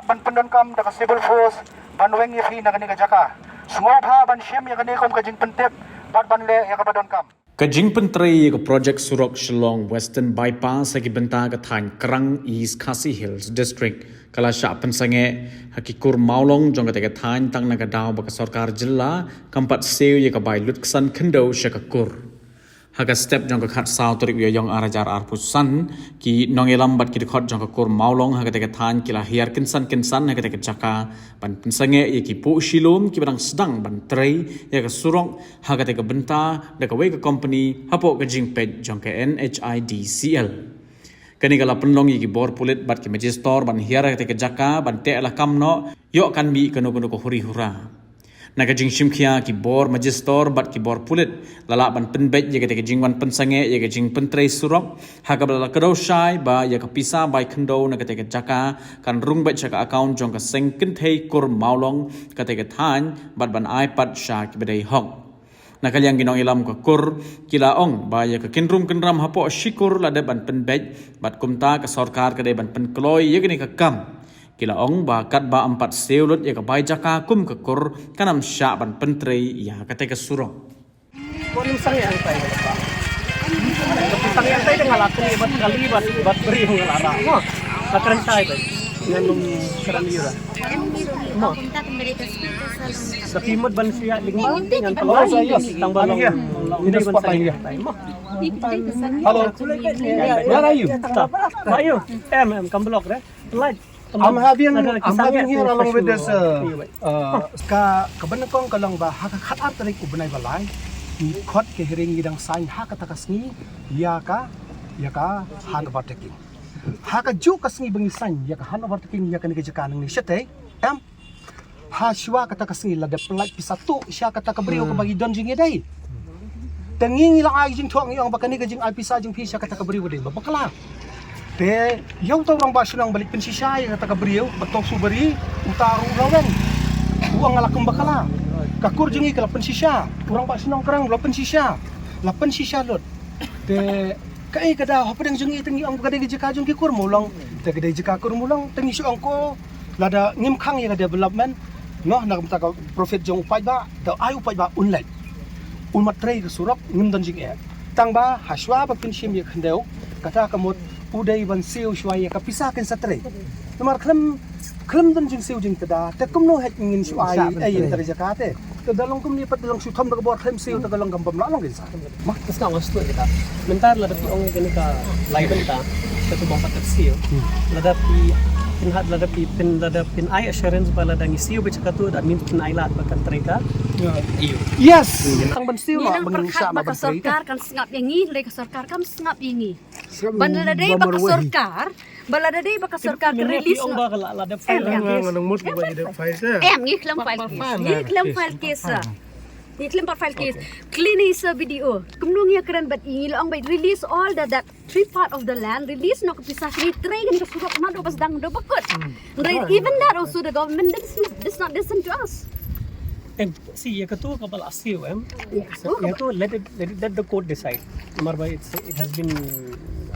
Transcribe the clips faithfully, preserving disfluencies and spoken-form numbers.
Ban pyndonkam da ka civil force ban weng ïa phi na kane ka jaka. Sngewbha ban shim ïa kane kum ka jingpyntip bad ban leh ïa kaba donkam. Ka jingpyntrei ïa ka projek surok Shillong Western Bypass ha ki bynta ka thaiñ Krang, East Khasi Hills District, ka la shah pynsangeh ha ki kur mawlong jong kata ka thaiñ tang na ka daw ba ka sorkar jylla kam pat siew ïa ka bai lutksan khyndew sha ka kur. Ha ka step jong ka khatsaw tarik u Ïaïong ar hajar arphew san, ki nongïalam bad ki dkhot jong ka kur mawlong ha kata ka thaiñ ki la hiar kynsan kynsan ha kata ka jaka ban pynsangeh ïa ki puh shilum kiba dang sdang ban trei ïa ka surok ha kata ka bynta da kawei ka kompani hapoh ka jingpeit jong ka N H I D C L. Kane ka la pynlong ïa ki bor pulit bad ki majistor ban hiar ha kata ka jaka ban teh lakam noh, ïoh kan mih kano kano ka huri hura. Na ka jingshim khia ki bor majistor bad ki bor pulit la lah ban pynbeit ïa kata ka jingwan pynsangeh ïa ka jingpyntrei surok, ha kaba la kdew shai ba ïa ka pisa bai khyndew na kata ka jaka kan rung beit sha ka account jong ka seng kynthei kur mawlong kata ka thaiñ bad ban ai pat sha kiba dei hok. Na ka liang ki nongïalam ka kur ki la ong ba ïa ka kynrum kynram hapoh shi kur la dep ban pynbeit bad kumta ka sorkar ka dei ban pynkloi ïa kane ka kam. Ki la ong ba katba ym pat siew lut ïa ka bai jaka kum ka kur kan ym shah ban pyntrei ïa kata ka surok. Ko nim sang yang tai. Ko nim sang yang tai dengan aku ni buat kali buat buat beri dengan arah. Mo. Ka kren tai bai. Ngan lum kren ira. Mo. Tapi mut ban siat ling ma ngan pelong. Tang ban long. Ini ban sang yang tai. Mo. Hello. Where are you? Where are you? Em, em, kam blok deh. Like, I'm having, I'm having here along with this, uh, uh, ka, ka banyngkong ka long ba ha ka khatar tarik u bnai ba lai, ngi khot ka hearing, ngi dang sign ha kata ka sngi ïa ka, ïa ka handover taking. Ha kajuh ka sngi ba ngi sign ïa ka handover taking ïa kane ka jaka nangne shatei, em, ha shuwa kata ka sngi la dep pynlait pisa tuh sha kata ka briew kaba ngi don jingïadei. Te ngi ngi la ai jingthoh, ngi ong ba kane ka jingai pisa jong phi sha kata ka briew ka dei ba bakla. Te ïa uta u rangbah shnong ba leit pynshisha ïa kata ka briew ba to subari, uta ruh u la weng. U ong nga la kum bakla. Ka kur jong ngi ka la pynshisha. U rangbah shnong Krang u la pynshisha. La pynshisha lut. Te kaei ka daw hapdeng jong ngi te ngi ong ba ka dei ka jaka jong ki kur mawlong. Te ka dei jaka kur mawlong te ngi shu ong ko lada ngim khang ïa ka development, noh, na ka bynta ka profit jong u paidbah, da ai u paidbah un leit. Un mat trei ka surok, ngim don jingeh. Tang ba ha shuwa ba kin shim ïa ka khyndew, kata ka mut u dei ban siew shuwa ïa ka pisa kin sa trei. Namar khlem, khlem don jingsiew jingtda, te kumno heh ngin shu ai, ai ïa ka jaka te. Te da long kumne pat da long shu thom da ka bor khlem siew te ka long kam bym lah long kin sa. Mak, ka sngap nga sngewthuh kita. Mynta lada phi ong ïa kane ka lai bynta, ka tu bang pat ka siew. Lada phi pynhad, lada phi pyn, lada phin ai assurance ba lada ngi siew beit sha katu, that means phin ai lad ba kan trei ka. Yes. Tang ban siew ma ban sha ma ban trei. Sorkar kan sngap ïa ngi, hynrei ka sorkar kam sngap ïa ngi. Ban lada dei ba ka sorkar, ba lada dei ba ka sorkar ka release noh. Ba ka la, lada file. Em, ngi khlem file case. Ngi khlem file case. Ngi khlem pat file case. Clean is a video. Kumno ngi kren bad ngi la ong ba release all the, that three part of the land, release noh ka pisa, ngi trei ngi ka surok na do bas dang do bakut. Even that also the government does not, does not listen to us. And see, ïa katu ka ba la siew, em. Ïa katu, let it, let it, let the court decide. Namar ba it's, it has been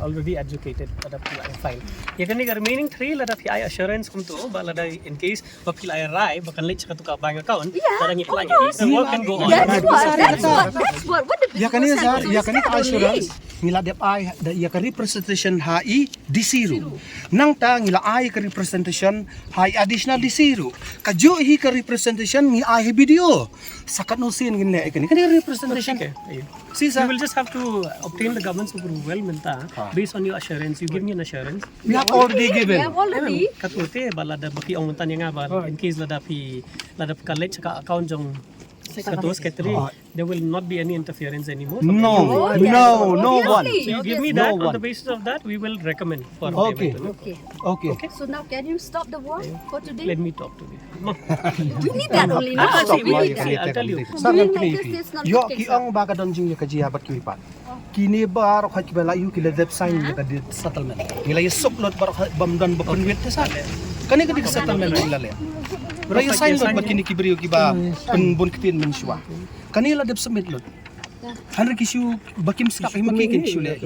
already adjudicated, lada phi la file. Ïa kane ka remaining three, lada phi ai assurance kumtu ba lada in case ba phi la rai ba kan leit sha katu ka bank account. Lada ngi phi la rai, the work can go on. That's what, that's what, that's what, what the, ïa kane ka assurance ngi la dep ai da ïa ka representation ha i D C ruh. Nangta ngi la ai ka representation ha i additional D C ruh. Kajuh hi ka representation ngi ai ha B D O. Sa katno sien ngin leh ïa kane, kane ka representation. Okay. See, sir. We will just have to obtain the government's approval mynta, based on your assurance. You give me an assurance. We have already given. We have already. Katu te ba lada ba phi ong mynta ïa nga ba in case lada phi, lada phi ka leit sha ka account jong katu secretary, there will not be any interference anymore. No, no, no one. So you give me that, on the basis of that, we will recommend for payment. Okay. Okay. So now can you stop the war for today? Let me talk to you. We need that only now. I'll tell you. I'll tell you. Doing like this is not the case. Ïoh ki ong ba ka don jingïakajia bad kiwei pat. Kine baroh kiba la ïoh ki la dep sign ïa ka deed settlement. Ngi la ïasuk lut baroh bym don ba pynwit te sa. Kane ka deed settlement ngi la leh. La ïa sign lut bad kine ki briew kiba pynbun ktien mynshuwa. Kane la dep submit lut. Hynrei ki shu ba kim sngap hi ma ki kin shu leh.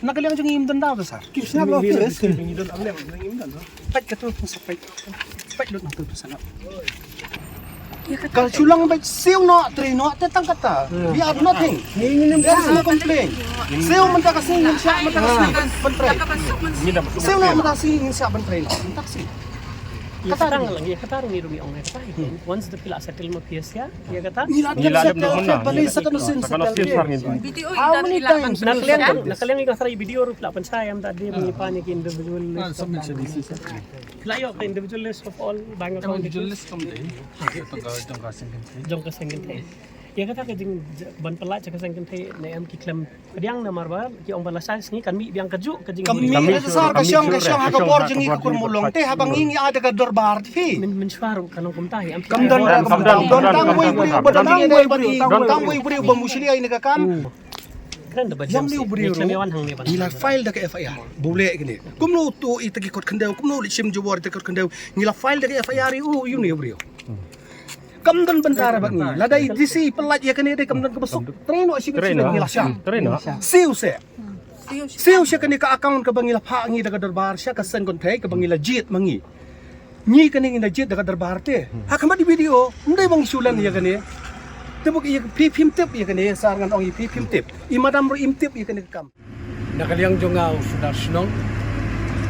Na ka liang jong ngi ngim don daw te sa. Kim sngap lo ki. Peit katu, peit. Peit lut na tu tu sana. Ka shu long beit siew noh, trei noh, te tang kata. We are nothing. There is no complaint. Siew mynta ka sngi, ngin shah mynta ka sngi ban, ban trei. Siew noh mynta ka sngi, ngin shah ban trei noh. Mynta ka sngi. Kata ruh ngi, kata ruh ngi ruh ngi ong kata. Once the phi la settle ma phi ïa, ïa kata. Ngi la settle, settle, settle. How many times? Na ka liang, na ka liang ïa ka sara video ruh phi la pynshai ïa ka individual list. Phi la ïoh ka individual list of all bank account details. Individual list kam dei. Jong ka seng kynthei. Jong ka seng kynthei. Ïa kata ka jing ban pynlait ka seng kynthei ne em ki khlem pdiang namar ba ki ong ba la shai sngi kan mih biang kajuh ka jing. Kam mih, ka sar ka shong, ka shong ha ka bor jong ngi ka kur Mawlong te haba ngi ngi ai da ka dorbar te phi. Mynshuwa ruh ka long kumta hi. Kam don, kam don tang wei briew ba don, tang wei briew ba mushli ai ne ka kam. Kren da ba jam si. Ngi la file da ka F I R. Bule kine. Kumno to ita ki kot khyndew, kumno li shim jawar ita ki kot khyndew. Ngi la file da ka F I R u yu ne briew. Kam don bynta re bad ngi. Lada i D C pynlait ïa kane de kam don kaba suk. Trei noh shi bit shi bit ngi la shah. Trei noh. Siew se. Siew sha kane ka account kaba ngi la phah ngi da ka dorbar sha ka seng kynthei kaba ngi la jied ma ngi. Ngi kane ngi la jied da ka dorbar te. Ha khmat i video, ym dei ba ngi shu len ïa kane. Te bok ïa phi phim tip ïa kane, sar ngan ong ïa phi phim tip. I madam ruh im tip ïa kane ka kam. Na ka liang jong nga u Sordar Shnong,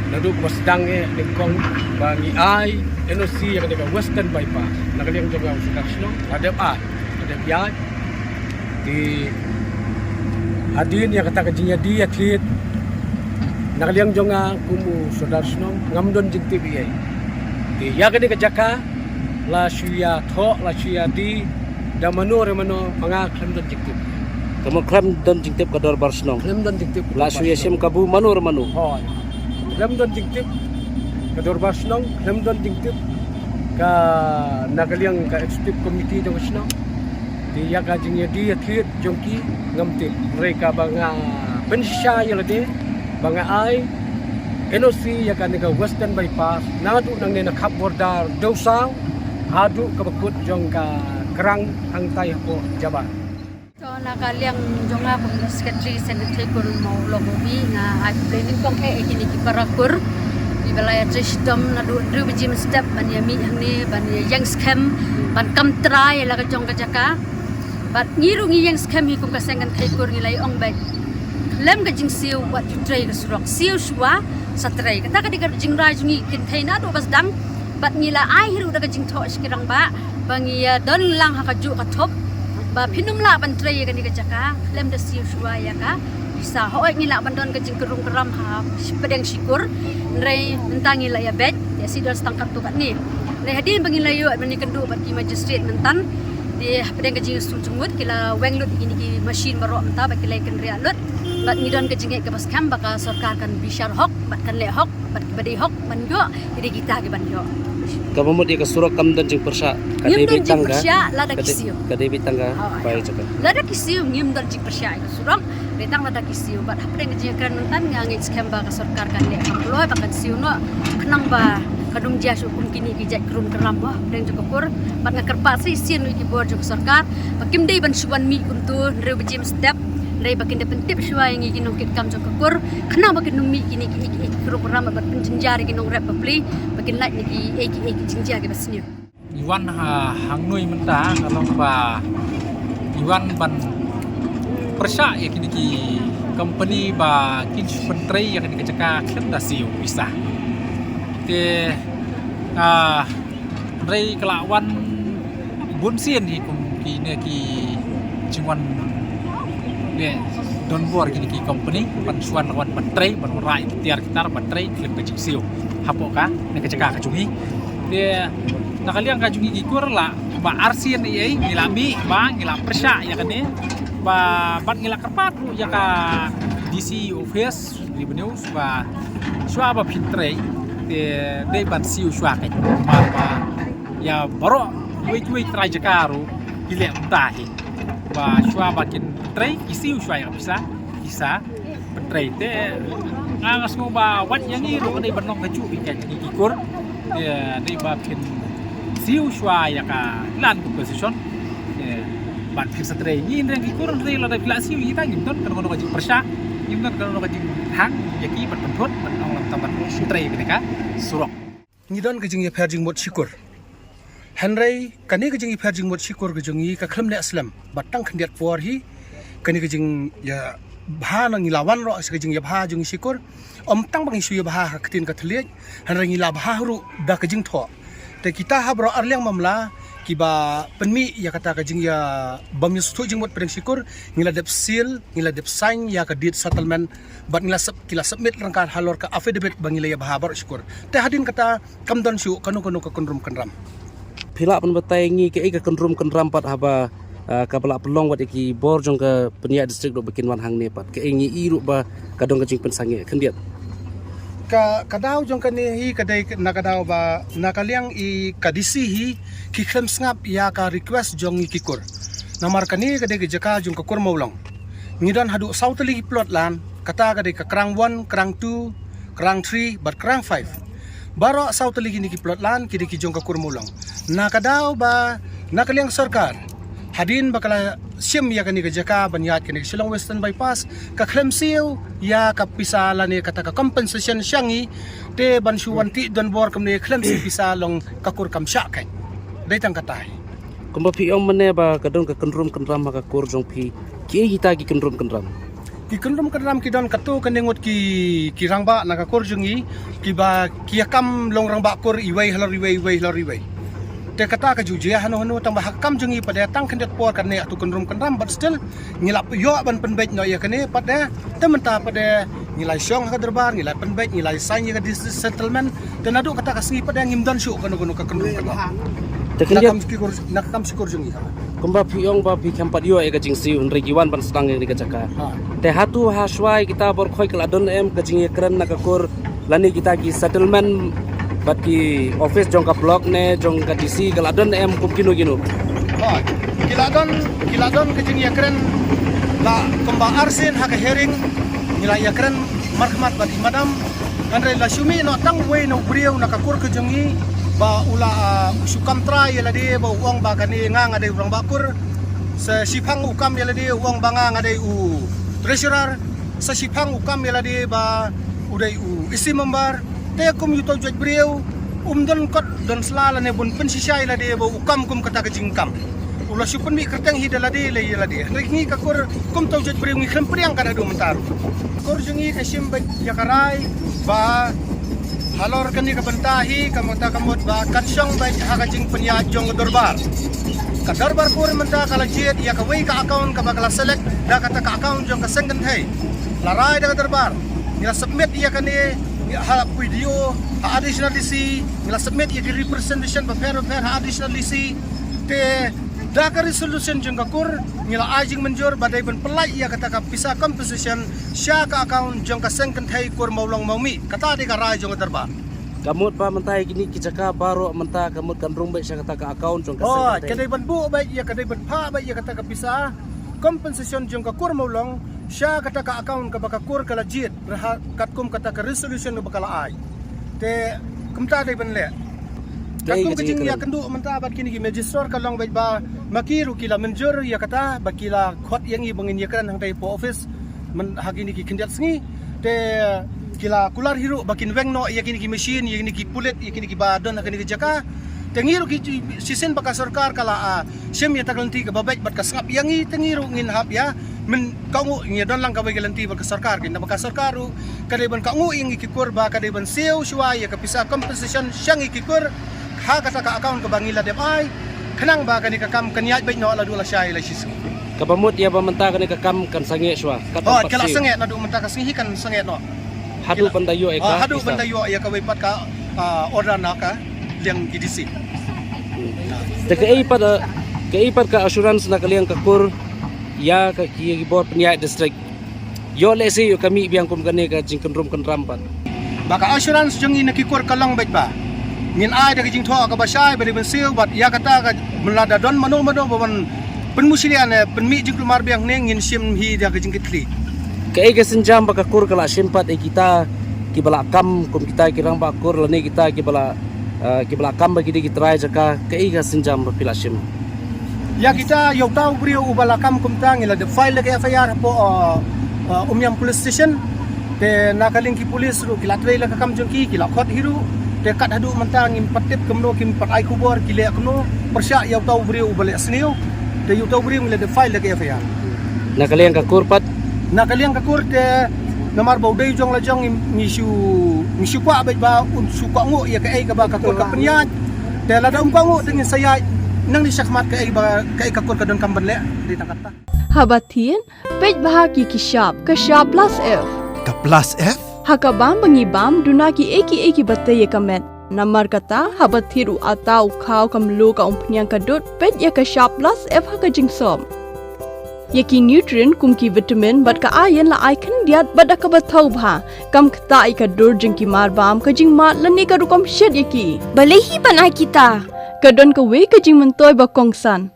naduh ba sdang eh nyngkong ba ngi ai N O C ïa kane ka Western Bypass. Na ka liang jong nga u Sordar Shnong, la dep ai, la dep ïaid. Te hadien ïa kata ka jingïadie ïathied, na ka liang jong nga kum u Sordar Shnong, ngam don jingtip ei ei. Te ïa kane ka jaka, la shu ïathoh, la shu ïadie da mano re mano, ma nga khlem don jingtip. Ka mut khlem don jingtip ka dorbar shnong. Khlem don jingtip ka dorbar shnong. La shu ïashim kabu mano re mano. Hooid. Khlem don jingtip ka dorbar shnong, khlem don jingtip ka na ka liang ka executive committee jong ka shnong. Te ïa ka jingïadie ïathied jong ki ngam tip. Hynrei kaba nga pynshisha ïa lade ba nga ai N O C ïa kane ka Western Bypass, naduh nangne na khap border Dewsaw haduh kaba kut jong ka krang hangtai hapoh Jaba. To na ka liang jong nga kum ka secretary seng kynthei kur Mawlong Obi, nga ai khublei nyngkong eh ïa kine ki para kur kiba la ïatrei shitom naduh hynriew baje mynstep ban ïa mih hangne ban ïa ïeng skhem ban kam trai ïa la ka jong ka jaka. Bad ngi ruh ngi ïeng skhem hi kum ka seng kynthei kur ngi la ong beit khlem ka jingsiew wat ju trei ka surok, siew shuwa sa trei. Kata ka dei ka jingrwai jong ngi kynthei naduh ba sdang. Bad ngi la ai hi ruh da ka jingthoh sha ki rangbah ba ngi ïa don lang ha kajuh ka thop ba phin ym lah ban trei ïa kane ka jaka khlem da siew shuwa ïa ka pisa. Hooid ngi lah ban don ka jingkyrrum kyrram ha pdeng shi kur, hynrei mynta ngi la ïa beit, ïa shi don stang katto katne. Hynrei hadien ba ngi la ïoh ban ïakynduh bad ki magistrate mynta, te hapdeng ka jingïasyllok jingmut ki la weng lut ïa kine ki machine baroh mynta ba ki la ïakynriah lut. Bad ngi don ka jingngeit kaba skhem ba ka sorkar kan bishar hok bad kan leh hok bad kiba dei hok ban ïoh ki dei kita kiban ïoh. Kaba mut ïa ka surok kam don jingpyrshah. Ka dei beit tang ka, ka dei beit tang ka bai jaka. Lada ki siew ngim don jingpyrshah ïa ka surok. Dei tang lada ki siew bad hapdeng ka jingkren mynta nga ngeit skhem ba ka sorkar kan leh kam kloi ba kan siew noh khnang ba kan ym jia shuh kum kine ki jait kyrrum kyrram ba hapdeng jong ka kur. Bad nga kyrpad sa shisien ïa ki bor jong ka sorkar ba kim dei ban shu wan mih kumto hynriew baje mynstep. Hynrei ba kin da pyntip shuwa ïa ngi ki nongkitkam jong ka kur khnang ba kin ym mih kine ki, ki, ki kyrrum kyrram bad pynjynjar ïa ki nongrep bapli ba kin lait na ki, eh, ki, eh, ki jingjia kiba sniew. Ngi wan ha hangne mynta ka long ba ngi wan ban pyrshah ïa kine ki company ba kin shu pyntrei ïa kane ka jaka khlem da siew pisa. Te, ah, hynrei ka la wan bun sien hi kum kine ki jingwan ne donbor kine ki company ban shu wan la wan ban trei ban wanrah ïa ki tiar ki tar ban trei khlem ka jingsiew hapoh kane ka jaka ka jong ngi. Te na ka liang ka jong ngi ki kur la ba arsien ei ei ngi la mih ba ngi la pyrshah ïa kane ba bad ngi la kyrpad ruh ïa ka D C office revenue ba shuwa ba phin trei te dei ban siew shuwa kane ba ïa baroh wei wei trai jaka ruh ki leh mynta hi ba shuwa ba kin trei ki siew shuwa ïa ka pisa. Pisa pyntrei te nga nga sngew ba wat ïa ngi ruh dei ban long kajuh ïa ki kur. Te dei ba phin siew shuwa ïa ka land compensation. Te ban phin sa trei ngi hynrei ki kur hynrei lada phi la siew ïa kita ngim don kano kano ka jingpyrshah ngim don kano kano ka jinghang ïa ki ban pynthut ban ong lam tam ban pyntrei ïa ka surok. Ngi don ka jingïapher jingmut shikur. Hynrei kane ka jingïapher jingmut shikur ka jong ngi ka khlem neh slem. Bad tang khyndiat por hi kane ka jingïabha na ngi la wan ruh sa ka jingïabha jong ngi shikur. Ym tang ba ngi shu ïabha ha ka ktien ka thylliej, hynrei ngi la bha ruh da ka jingthoh. Te kita ha baroh arliang mamla kiba pynmih ïa kata ka jingïa bam ïa suthu jingmut pdeng shikur, ngi la dep seal, ngi la dep sign ïa ka deed settlement, bad ngi la sub-, ki la submit ryngkat halor ka affidavit ba ngi la ïabha baroh shikur. Te hadien kata kam don shuh kano kano ka kynrum kynram. Phi lah ban batai ngi kaei ka kynrum kynram pat haba, ah, kaba la pynlong wat ïa ki bor jong ka Pynïaid District ruh ba kin wan hangne pat. Kaei ngi i ruh ba ka don ka jingpynsangeh khyndiat. Ka, ka daw jong kane hi ka dei na ka daw ba na ka liang i ka D C hi ki khlem sngap ïa ka request jong ngi ki kur. Namar kane ka dei ka jaka jong ka kur Mawlong. Ngi don haduh saw tylli ki plot land, kata ka dei ka Krang one, Krang two, Krang three bad Krang five. Baroh saw tylli kine ki plot land ki dei ki jong ka kur Mawlong. Na ka daw ba na ka liang sorkar, hadien ba ka la shim ïa kane ka jaka ban ïaid kane ka Shillong Western Bypass, ka khlem siew ïa ka pisa lane kata ka compensation sha ngi, te ban shu wan tih don bor kumne khlem siew pisa long ka kur kam shah kein. Dei tang kata hi. Kumba phi ong mynne ba ka don ka kynrum kynram ha ka kur jong phi. Kiei kita ki kynrum kynram? Ki kynrum kynram ki don katto katne ngut ki, ki rangbah na ka kur jong ngi, kiba ki ïa kam long rangbah kur iwei halor iwei, iwei halor iwei. Te kata ka ju jia hano hano, tang ba ha ka kam jong ngi pat de tang khyndiat por kane atu kynrum kynram, but still ngi la ïoh ban pynbeit noh ïa kane pat de. Te mynta pat de ngi la shong ha ka dorbar, ngi la pynbeit, ngi la sign ïa ka deed settlement. Te naduh kata ka sngi pat de ngim don shuh kano kano ka kynrum kynram. Te na ka khyndiat kam shikur, na ka kam shikur jong ngi. Kumba phi ong ba phi khlem pat ïoh ïa ka jingsiew, hynrei ki wan ban sdang ïa kane ka jaka. Ha. Te hato ha shuwa ïa kita bor khoit ka la don em ka jingïakren na ka kur lane kita ki settlement bad ki office jong ka block ne jong ka D C ka la don em kum kino kino? Ha, ki la don, ki la don ka jingïakren la kumba arsien ha ka hearing, ngi la ïakren markhmat bad i madam. Hynrei la shu mih noh tang uwei na u briew na ka kur ka jong ngi ba u la, ah, u shu kam trai ïa lade ba u ong ba kane nga nga dei u rangbah kur. Sa shiphang u kam ïa lade u ong ba nga nga dei u treasurer. Sa shiphang u kam ïa lade ba u dei u E C member. Te kum ïa uto u jait briew um don kot don sla lane bun pynshisha ïa lade ba u kam kum kata ka jingkam. U la shu pynmih kyrteng hi da lade lei ïa lade. Hynrei ngi ka kur kum uto u jait briew ngi khlem pdiang ka haduh mynta ruh. Kur jong ngi ka shim beit ïa ka rai ba halor kane ka bynta hi ka mut, ka mut ba kan shong beit ha ka jingpynïaid jong ka dorbar. Ka dorbar kur mynta ka la jied ïa kawei ka account kaba ka la select da kata ka account jong ka seng kynthei. La rai da ka dorbar. Ngi la submit ïa kane ha P D O, ha additional D C, ngi la submit ïa ki representation bapher bapher ha additional D C. Te da ka resolution jong ka kur ngi la ai jingmynjur ba dei ban pyllait ïa kata ka pisa compensation sha ka account jong ka seng kynthei kur Mawlong Mawmih. Kata dei ka rai jong ka dorbar. Ka mut ba mynta ïa kine ki jaka baroh mynta ka mut kan rung beit sha kata ka account jong ka seng kynthei. Oh, ka dei ban buh beit ïa, ka dei ban phah beit ïa kata ka pisa compensation jong ka kur Mawlong sha kata ka account kaba ka kur ka la jied. Katkum kata ka resolution ba ka la ai. Te kumta dei ban leh. Katkum ka jingïakynduh mynta bad kine ki magistrate ka long beit ba ma ki ruh ki la mynjur ïa kata ba ki la khot ïa ngi ba ngin ïakren hangtai hapoh office mynta ha kine ki khyndiat sngi. Te ki la kular hi ruh ba kin weng noh ïa kine ki machine, ïa kine ki pulit, ïa kine kiba don ha kine ki jaka. Te ngi ruh ki shisien ba ka sorkar ka la, ah, shim ïa kata ka lynti kaba beit bad ka sngap ïa ngi, te ngi ruh ngin hap ïa mynta ka ngu ngi don lang kawei ka lynti bad ka sorkar, kynda ba ka sorkar ruh ka dei ban ka ngu ïa ngi ki kur ba ka dei ban siew shuwa ïa ka pisa compensation sha ngi ki kur ha kata ka account kaba ngi la dep ai, khnang ba kane ka kam kan ïaid beit noh la duh la shai la shi sngi. Kaba mut ïa ba mynta kane ka kam kan sangeh shuwa. Oh, ka la sangeh naduh mynta ka sngi hi kan sangeh noh. Haduh ban da ïoh ïa ka, haduh ban da ïoh ïa kawei pat ka, ah, order na ka liang ki D C. Te kaei pat, ah, kaei pat ka assurance na ka liang ka kur ïa ka ki, ki bor pynïaid district. Ïoh lehse ïoh ka mih biang kum kane ka jingkynrum kynram pat. Ba ka assurance jong ngi na ki kur ka long beit ba ngin ai da ka jingthoh kaba shai ba dei ban siew bad ïa kata ka mynta da don mano mano ba ban pynmushlia ne pynmih jingkulmar biang ne ngin shim hi da ka jingkitkhlieh. Kaei ka sienjam ba ka kur ka la shim pat ïa kita kiba la kam kum kita ki rangbah kur lane kita kiba la, eh, kiba la kam ba ki dei ki trai jaka, kaei ka sienjam ba phi la shim? Ïa kita, ïa uta u briew uba la kam kumta ngi la dep file da ka F I R hapoh, eh, eh, Umiam Police Station. Te na ka liang ki police ruh ki la trei la ka kam jong ki, ki la khot hi ruh. Te kat haduh mynta ngim pat tip kumno, kim pat ai khubor ki leh kumno, pyrshah ïa uta u briew uba leh sniew. Te ïa uta u briew ngi la dep file da ka F I R. Na ka liang ka kur pat? Na ka liang ka kur te namar ba u dei jong la jong ngi, ngi shu, ngi shu kwah bad ba un shu kwah nguh ïa kaei kaba ka kur ka pynïaid. Te lada um kwah nguh te ngin sa ïaid nangne shakhmat kaei ba kaei ka kur ka donkam ban leh. Dei tang katta. Haba thied, peit bha ki ki shap, ka shap plus F. Ka plus F? Ha ka bam ba ngi bam, duna kiei kiei kiba tei ïa ka met. Namar kata, haba thied u atta, u khaw, ka mluh, ka umphniang, ka dud, peit ïa ka shap plus F ha ka jingsop. Ïa ki nutrient kum ki vitamin bad ka iron la ai khyndiat bad da kaba thaw bha. Kam ktah ïa ka dur jong ki marbam, ka jingmad lane ka rukom shet ïa ki. Balei hi ban ai kita? Ka don kawei ka jingmyntoi ba kongsan.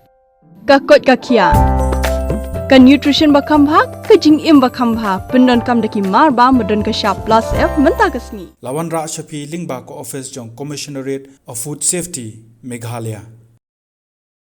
Ka koit ka khiah. Ka nutrition ba kham bha, ka jingim ba kham bha. Pyndonkam da ki marbam ba don ka shap plus F mynta ka sngi. La wanrah sha phi lyngba ka office jong Commissionerate of Food Safety, Meghalaya.